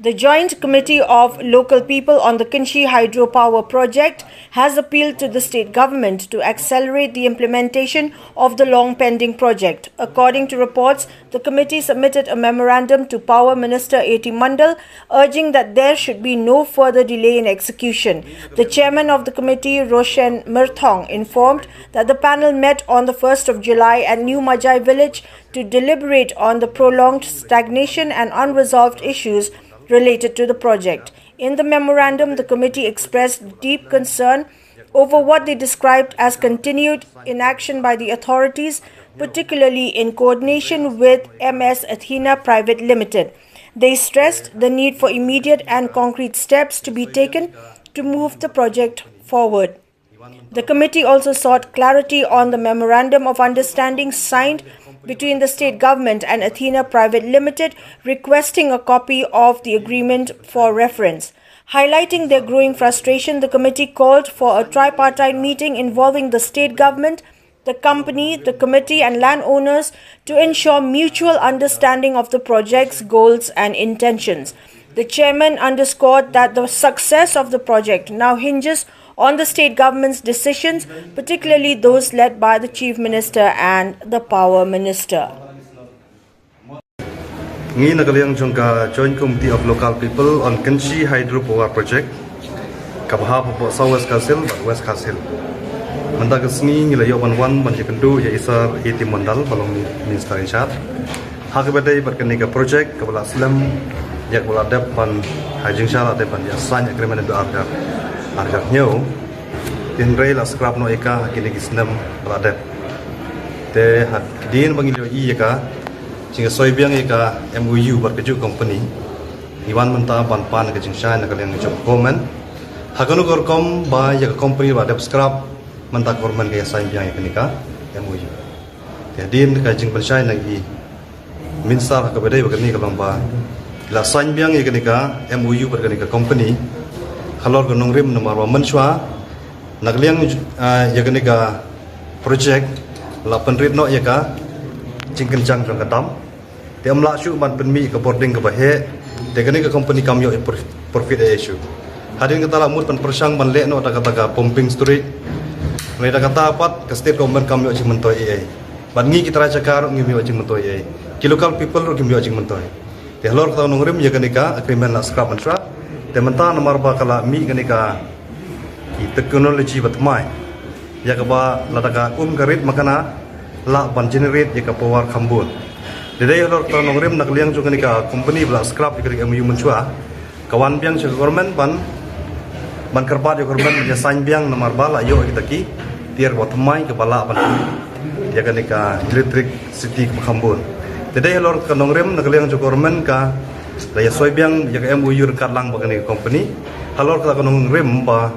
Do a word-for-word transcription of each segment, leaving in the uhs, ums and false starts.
The Joint Committee of Local People on the Kynshi Hydropower Project has appealed to the state government to accelerate the implementation of the long pending project. According to reports, the committee submitted a memorandum to Power Minister A T Mandal, urging that there should be no further delay in execution. The chairman of the committee, Roshan Myrthong, informed that the panel met on the first of July at New Majai village to deliberate on the prolonged stagnation and unresolved issues related to the project. In the memorandum, the committee expressed deep concern over what they described as continued inaction by the authorities, particularly in coordination with M S Athena Private Limited. They stressed the need for immediate and concrete steps to be taken to move the project forward. The committee also sought clarity on the memorandum of understanding signed between the state government and Athena Private Limited, requesting a copy of the agreement for reference. Highlighting their growing frustration, the committee called for a tripartite meeting involving the state government, the company, the committee, and landowners to ensure mutual understanding of the project's goals and intentions. The chairman underscored that the success of the project now hinges on the state government's decisions, particularly those led by the Chief Minister and the Power Minister. Ngi na ka liang jong ka Joint Committee of Local People on Kynshi Hydro Power Project, ka bha hapoh South West Khasi Hills bad West Khasi Hills. Mynta ka sngi ngi la ïoh ban wan ban ïakynduh ïa i Sir A T Mandal ba long Minister in charge. Ha kaba dei bad kane ka project kaba la slem ïa kaba la dep ban ha jingshah la dep ban ïa sign agreement da arjar arjar hynñiew. Hynrei la scrap noh ïa ka ha kine ki snem ba la dep. Te hadien ba ngi la ïohi ïa ka jingïasoi biang ïa ka M O U bad kajuh company, ngi wan mynta ban pan ka jingshai na ka liang jong ka government. Ha kano ka rukom ba ïa ka company ba dep scrap mynta ka government ka ïa sign biang ïa kane ka M O U. Te hadien ka jingpynshai na i Minister ha kaba dei bad kane ka long ba la sign biang ïa kane ka M O U bad kane ka company halor ka nongrim namar ba mynshuwa na ka liang ïa kane ka project la pynrit noh ïa ka jingkynjang jong ka dam. Te ym lah shuh ban pynmih ka bording kaba heh. Te kane ka company kam ïoh profit ei ei shuh. Hadien kata la mut ban pyrshang ban leh noh da kata ka pumping storage. Hynrei da kata pat ka state government kam ïoh jingmyntoi ei ei. Bad ngi ki trai jaka ruh ngim ïoh jingmyntoi ei ei. Ki local people ruh kim ïoh jingmyntoi. Te halor kata ka nongrim ïa kane ka agreement la scrap mynshwa. Te mynta namar ba ka la mih kane ka ki technology ba thymmai ïa kaba lada ka um ka rit makana lah ban generate ïa ka power kham bun. Te dei halor kata ka nongrim na ka liang jong kane ka company ba la scrap ïa kane ka M O U mynshwa ka wan biang sha ka government ban ban kyrpad ïa ka government ban ïa sign biang namar ba la ïoh ïa kita ki tiar ba thymmai kaba lah ban ïa kane ka electricity kaba kham bun. Te dei halor kata ka nongrim na ka liang jong ka government ka la ïa soi biang ïa ka M O U ryngkat lang bad kane ka company. Halor kata ka nongrim ba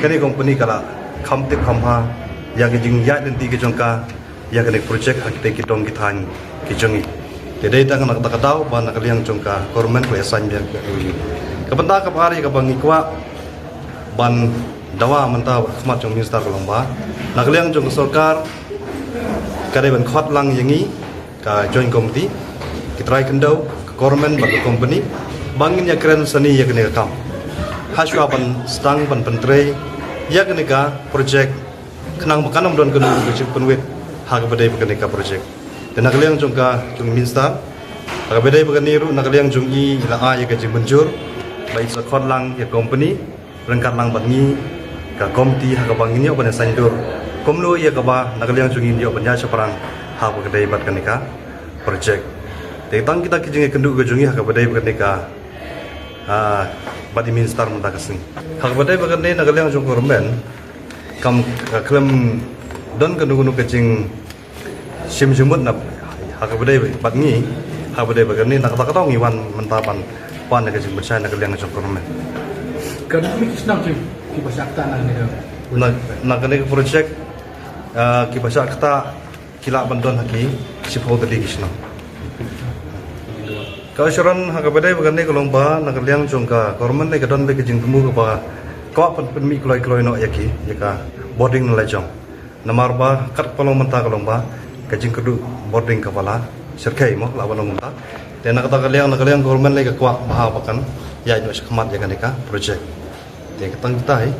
kane ka company ka la kham tip kham bha ïa ka jingïaid lynti ka jong ka ïa kane ka project ha kita ki dong ki thaiñ ki jong ngi. Te dei tang na kata ka daw ba na ka liang jong ka government ka la ïa sign biang ïa ka M O U. Ka bynta kaba ar ïa kaba ngi kwah ban dawa mynta ha khmat jong minister ka long ba na ka liang jong ka sorkar ka dei ban khot lang ïa ngi ka joint committee, ki trai khyndew, ka government bad ka company ba ngin ïa kren sani ïa kane ka kam. Hashwa ban sdang ban pyntrei ïa kane ka project khnang ba kan ym don kano ka jingpynwit ha kaba dei bad kane ka project. Te na ka liang jong ka jong i minister ha kaba dei bad kane ruh na ka liang jong i la ai ïa ka jingmynjur ba i sa khot lang ïa ka company ryngkat lang bad ngi ka committee ha kaba ngin ïoh ban ïa saiñdur kumno ïa kaba na ka liang jong ngi ngin ïoh ban ïa shaphrang ha kaba dei bad kane ka project. Te tang kita ki jingïakynduh ka jong ngi ha kaba dei bad kane ka, ah, bad i minister mynta ka sngi. Ha kaba dei bad kane na ka liang jong ka government kam, ah, khlem don kano kano ka jing shim jingmut na ha kaba dei bad ngi ha kaba dei bad kane na kata ka daw ngi wan mynta ban pan ïa ka jingpynshai na ka liang jong ka government. Kane ki shnong ki ba shah ktah na kane ka, na kane ka project, ah, ki ba shah ktah ki lah ban don ha ki shiphew tylli ki shnong. Ka assurance ha kaba dei bad kane ka long ba na ka liang jong ka government ne ka don bad ka jingthmu kaba kwah ban pynmih kloi kloi noh ïa ki ïa ka bording na la jong. Namar ba kat ka long mynta ka long ba ka jingkyrduh bording kaba la shyrkhei mo la ba long mynta. Te Na kata ka liang, na ka liang government lei ka kwah bha ba kan ïaid noh shakhmat ïa kane ka project. Te ka tang kita hi.